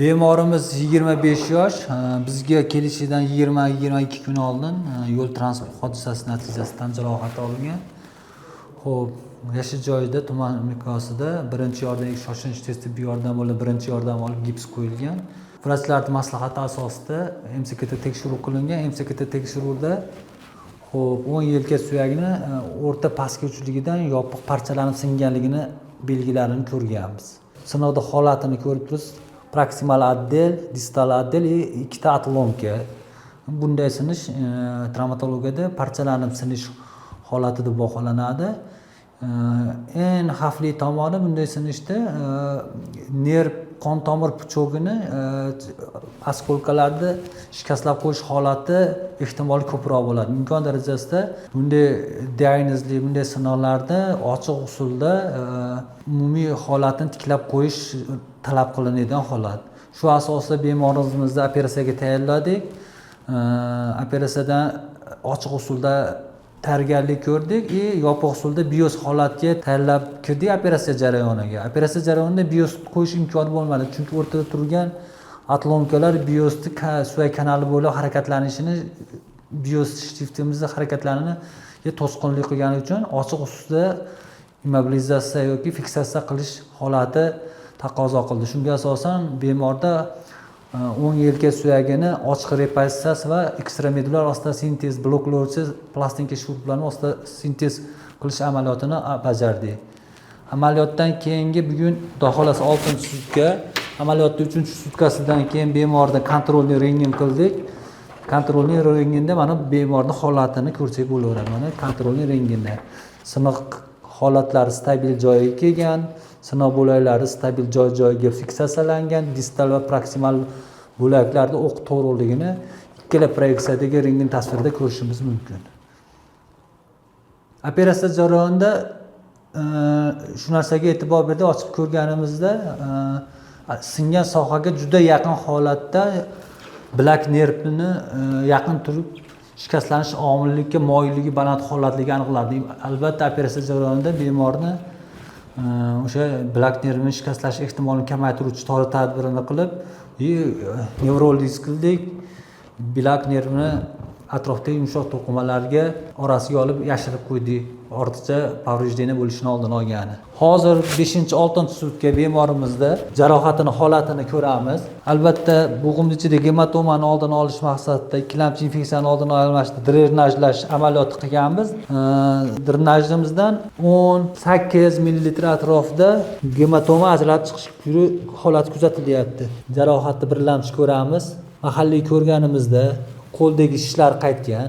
Bemorimiz 25 yosh, bizga kelishidan 20-22 kun oldin yo'l transport hodisasi natijasida tan jarohati olgan. Xo'p, yashash joyida tuman miqyosida birinchi yordam, shoshilinch tez tibbiy yordam bo'lib, birinchi yordam olib, gips qo'yilgan. Vrachlarning maslahati asosida MCKT tekshiruv qilingan. MCKT tekshiruvda, xo'p, o'ng yelka suyagini o'rta pastki uchligidan yopiq parchalanib singanligini belgilarini ko'rganmiz. Siniqni holatini ko'rib turibsiz: proksimal отдел, distal отдел и ikkita отломка. Bunday sinish travmatologiyada parchalanib sinish holati deb baholanadi. Eng xavfli tomoni, bunday sinishda nerv, qon tomir пучок ini осколка larni shikastlab qo'yish holati ehtimoli ko'proq bo'ladi. Imkon darajasida bunday diagnozli, bunday siniqlarda ochiq usulda umumiy holatini tiklab qo'yish talab qilinadigan holat. Shu asosda bemorimizni operatsiyaga tayyorladik. Operatsiyadan ochiq usulda tayyorgarlik ko'rdik и yopiq usulda bios holatga tayyorlab kirdik operatsiya jarayoniga. Operatsiya jarayonida bios qo'yish imkoni bo'lmadi, chunki o'rtada turgan отломка lar biosni suyak kanali bo'ylab harakatlanishini, bios shtiftimizni harakatlanishini to'sqinlik qilgani uchun ochiq ustida immobilizatsiya yoki fiksatsiya qilish holati taqozo qildi. Shunga asosan bemorda o'ng yelka suyagini ochiq repozitsiyasi va ekstramedullar osteosintez bloklovchi plastinka shuruplarni osteosintez qilish amaliyotini bajardik. Amaliyotdan keyingi bugun, xudo xohlasa, oltinchi sutka. Amaliyotni uchinchi sutkasidan keyin bemorni контрольный rentgen qildik. Контрольный rentgenda mana bemorni holatini ko'rsak bo'laveradi. Mana, контрольный rentgenda siniq holatlari stabil joyiga kelgan, siniq bo'laklari stabil joy joyiga fiksatsiyalangan, distal va proksimal bo'laklarni o'q to'g'riligini ikkala proyeksiyadagi rentgen tasvirida ko'rishimiz mumkin. Operatsiya jarayonida shu narsaga e'tibor berdik, ochib ko'rganimizda singan sohaga juda yaqin holatda bilak nervini yaqin turib shikastlanish omillikka moyilligi baland holatligi aniqlandi. Albatta, operatsiya jarayonida bemorni o'sha bilak nervini shikastlash ehtimolini kamaytiruvchi chora tadbirini qilib и nevroliz qildik. Bilak nervini atrofdagi yumshoq to'qimalarga orasiga olib yashirib qo'ydik, ortiqcha повреждение bo'lishini oldini olgani. Hozir beshinchi, oltinchi sutka bemorimizda jarohatini holatini ko'ramiz. Albatta, bo'g'imni ichida gematomani oldini olish maqsadida, ikkilamchi infeksiyani oldini olishda drenajlash amaliyoti qilganmiz. Drenajimizdan 18 millilitr atrofida gematoma ajralib chiqish holati kuzatilyapti. Jarohatni birlamchi ko'ramiz. Mahalliy ko'rganimizda qo'ldagi shishlar qaytgan,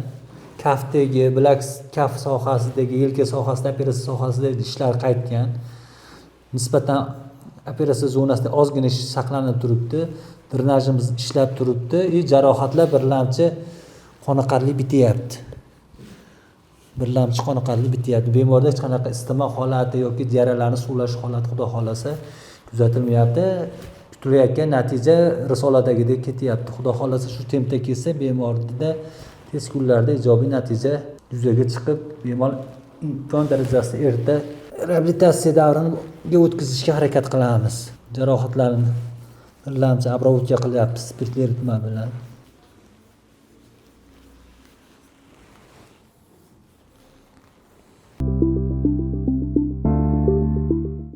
kaftdagi, bilak kaft sohasidagi, yelka sohasida, operatsiya sohasidagi shishlar qaytgan. Nisbatan operatsiya zonasida ozgina shish saqlanib turibdi. Drenajimiz ishlab turibdi и jarohatlar birlamchi qoniqarli bityapti, birlamchi qoniqarli bityapti. Bemorda hech qanaqa isitma holati yoki yaralarni suvlash holati, xudo xohlasa, kuzatilmayapti. Kutilayotgan natija risoladagidek ketyapti. Xudo xohlasa, shu tempda kelsa, bemorda tez kunlarda ijobiy natija yuzaga chiqib, bemor imkon darajasida erta reabilitatsiya davriga o'tkazishga harakat qilamiz. Jarohatlarni birlamchi обработка qilyapmiz spirtli eritma bilan.